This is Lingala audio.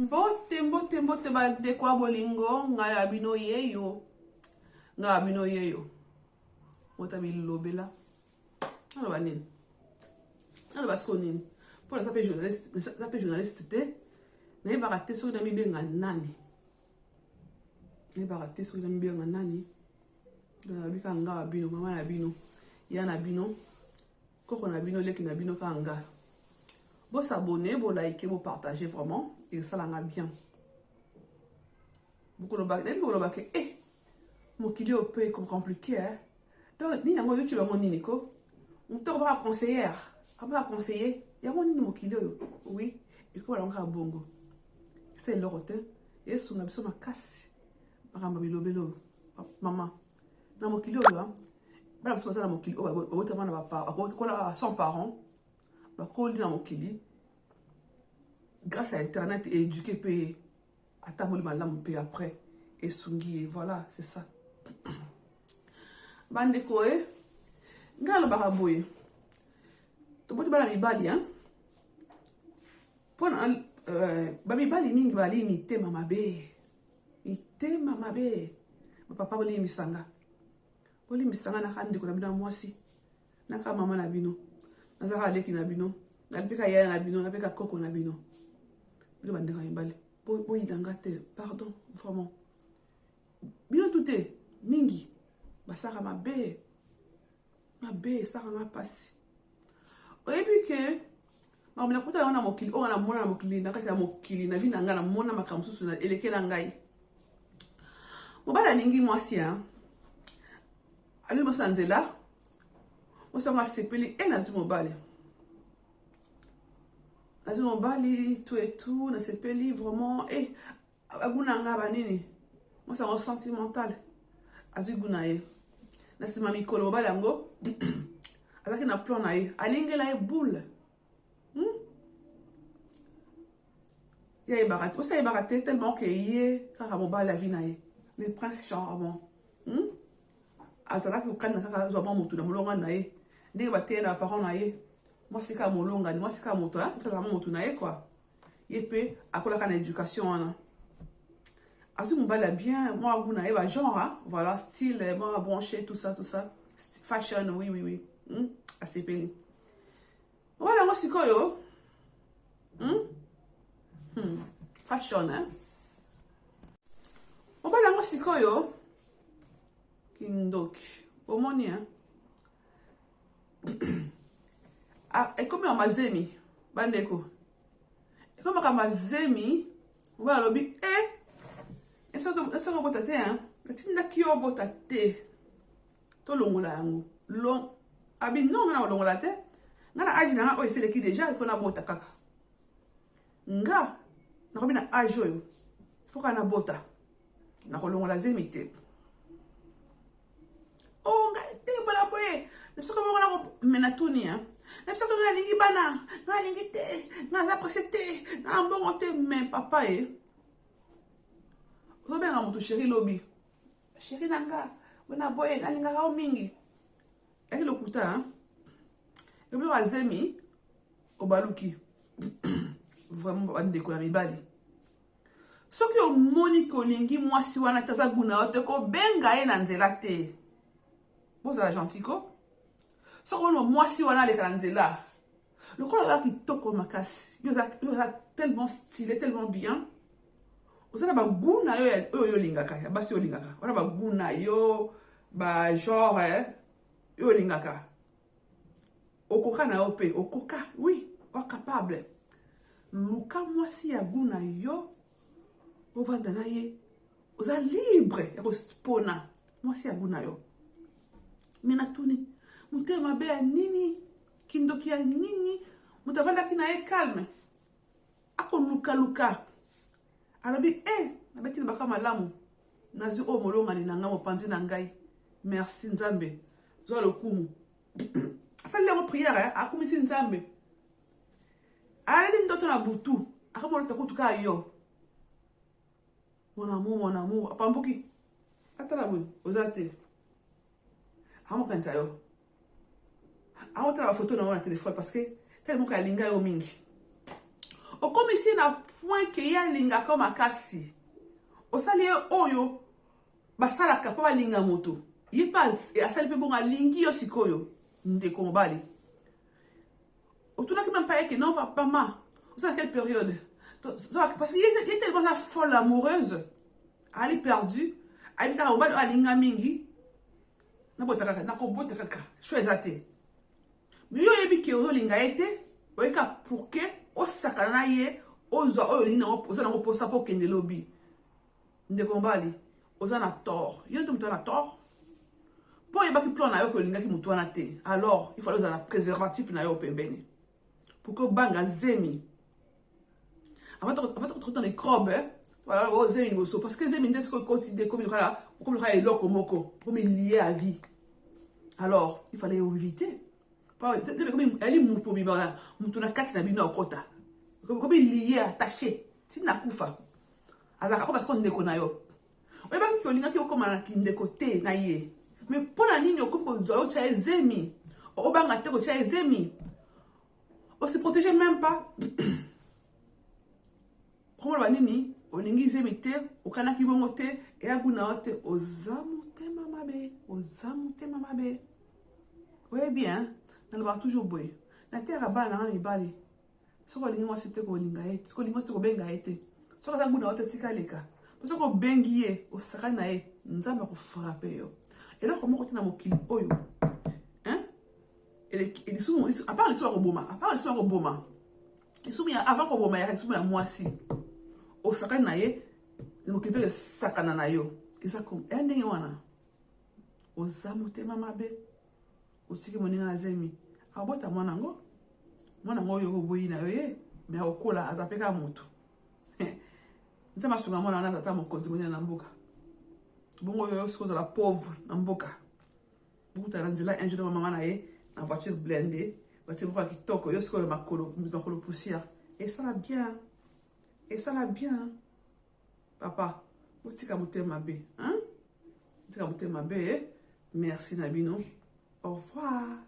Mbote mbote mbote ba ndeko ya bolingo ngai ya bino yeyo ngai ya bino yeyo mota bilobela naloba nini naloba siko nini mpo naza mpe journaliste naza mpe journaliste te nayebaka te soki namibenga nani nayebaka te soki namibenga nani nalobi kaka ngai ya bino mama na bino ya na bino Koko na bino leki na bino kaka nga. Bo s'abonner, bo liker, bo partager vraiment esala nga bien. Bokoloba nayebi koloba ke eh mokili oyo pe compliqué hein. Donc nini yango YouTube yango nini ko? Moto akobaka conseillère, akobaka conseiller yango nini mokili oyo? Oui, ekoma yango kaka bongo. Esa eloko te. Esunga biso makasi makambo ya bilobelo oyo. Mama, na mokili oyo bana mosusu baza na mokili oyo babotama na bakola sans parents bakoli na mokili grâce à internet éduqué mpe atamboli malamu mpe après esungi ye voilà c'est ça bandeko e ngai alobaka boye toboti bana mibali hein mpona euh, bamibali mingi bali mitema mabe mitema mabe bapapa bolimbisa nga bolimbisa nga naka ndeko na bino ya mwasi naka mama na bino nazaka leki na bino nalipeka yaya na bino napeka koko na bino bino bandeko ya mibali boyina nga te pardon vraiment bino tu te mingi basaka mabe mabe esaka nga mpasi oyebi ke makambo nakuta yango na mokili oyo namona na mokili na kati ya mokili na vi na ngai namona makambo mosusu elekela ngai mobali alingi mwasi ya alingi mwasi na nzela mwasi yango asepeli e nazwi mobali nazwi mobali tout et tout nasepeli vraiment e aguna nga banini mwasi yango sentimental azwi gu na ye na nsima mikolo mobali yango azalaki na plan na ye alingela ye boule hmm? ye ayebaka te mwasi ayebaka te tellement ke ye kaka mobali ya vie na ye le prince charmant hmm? azalaki kokanda kaka azwa mwa motu na molonga na ye ndenge bateya na baparent na ye mwasi kaka molongani mwasi kaka moto kaka mwa motu na ye kua ye mpe akolaka na éducation wana azwi mobali ya bien mwa gout na ye ba genre voilà style mwa branché tout ça tout ça fashion oui oui oui hmm? asepeli mobali yango sikoyo hmm? Hmm. fashion hein? mobali yango sikoyo kindoki omoni hein? Ah, ekomi ya mazemi bandeko ekomaka mazemi mobali alobi e eh, soki obota te natindaki yo obota te tolongola yango abi non nga na kolongola te nga na age na nga oyo eseleki deja ifo nabota kaka nga nakomi na age oyo ifo kaka nabota nakolongola zemi te o oh, ngai te bola boye na biso bongo nako me natuni hein na biso ngai nalingi bana ngai nalingi te ngai naza presse te na mbongo te mais papa ye ozobenga moto sheri lobi sheri na nga bona boye nalingaka yo mingi yaki lokuta hein ebiloko azemi obaluki vraiment bandeko ya mibali Soki omoni ke olingi mwasi wana te aza gout na yo te kobenga ye na nzela te. Bozala gentil ko. Soki omoni mwasi wana aleka na nzela lokola oza kitoko makasi yo oza tellement stylé tellement bien oza na bagout na yo oyo yo olingaka ya basi oyo olingaka wana bagout na yo bagenre oyo olingaka Okoka na yo mpe okoka oui oa capable luka mwasi ya gout na yo ovanda na ye oza libre ya kopona mwasi ya gout na yo me natuni motema mabe ya nini kindoki ya nini moto avandaki na ye calme akolukaluka alobi e eh, nabeti libaka malamu nazwi oyo molongani na ngai mopanzi na ngai merci nzambe zwa lokumu asali yango prière eh, akumisi nzambe alali ndoto na butu akomolota kutu kaka yo mon amour mon amour apambuki atala boye oza te akomokanisa yo akotala bafoto na yo na telefone parce que tele moko alinga yo mingi Okomisi ye na point ke ye alingaka yo makasi. Osali ye oyo basalaka mpo balinga moto. Ye mpe asali mpe bongo, alingi yo sikoyo, ndeko mobali. Otunaki meme pas ye ke non papa ma osala quelle période, parce que ye tellement aza folle amoureuse, ali perdu, ayebi kaka mobali oyo alinga mingi, nabota kaka, nakobota kaka, choix eza te. Mais yo oyebi ke ozolinga ye te, oyeka pour ke osakana na ye, ozwa oyo olingi nango, oza nango mposa mpo okende lobi. Ndeko mobali, oza na tort, yo nde moto aza na tort, mpo oyebaki plan na yo ke olingaki motu wana te. Alors il fallait ozala na préservatif na yo pembeni pour ke obanga zemi avant tokota microbe. Voilà, zemi liboso, parce que zemi nde soki okoti nde ekomi lokola, okomi lokola eloko moko, okomi lié à vie. Alors il fallait éviter. Ali motu obima motu na kati na bino, akota, okomi lié, attaché ntina kufa. Azalaka ko parce que ndeko na yo, oyebaki ke olingaki okóma na kindeko te na ye. Mais mpo na nini okomi kozwa yo otya ye zemi? Obanga te kotya ye zemi, ose protéger même pas. Komoloba nini? Olingi zemi te, okanaki bongo te, eyaku na yo te. Oza motema mabe, oza motema mabe. Oyebi, nalobaka toujours boye, nateyaka bana nanga mibali: soki olingi mwasi te, kolinga ye. Soki olingi mwasi te, kobenga ye te. Soki aza nguna yo te, tika aleka. Mpo soki obengi ye, osakani na ye, Nzambe akofrapper yo. Eloko moko te na mokili oyo lisumu, à part lisumu ya koboma, à part lisumu ya koboma, lisumu ya avant koboma ya lisumu ya mwasi osakani na ye, mokili mpe esakana na yo. Eza eya ndenge wana. Oza motema mabe, otiki moninga na zemi, akobota mwana yango. Mwana yango oyo oboyi na yo ye, mais akokola, aza mpe kaka motu. Nzambe asunga mwana wana, aza ata mokonzi monene na mboka. Bongo oyo soki ozala pauvre na mboka, bokutana na nzela un jour na mama na ye na voiture blindée, voiture moko ya kitoko, yo sikoyo makolo makolo poussière. Esala bien, esala bien. Papa, botika motema mabe, hein? Botika motema mabe. Merci na bino, au revoir.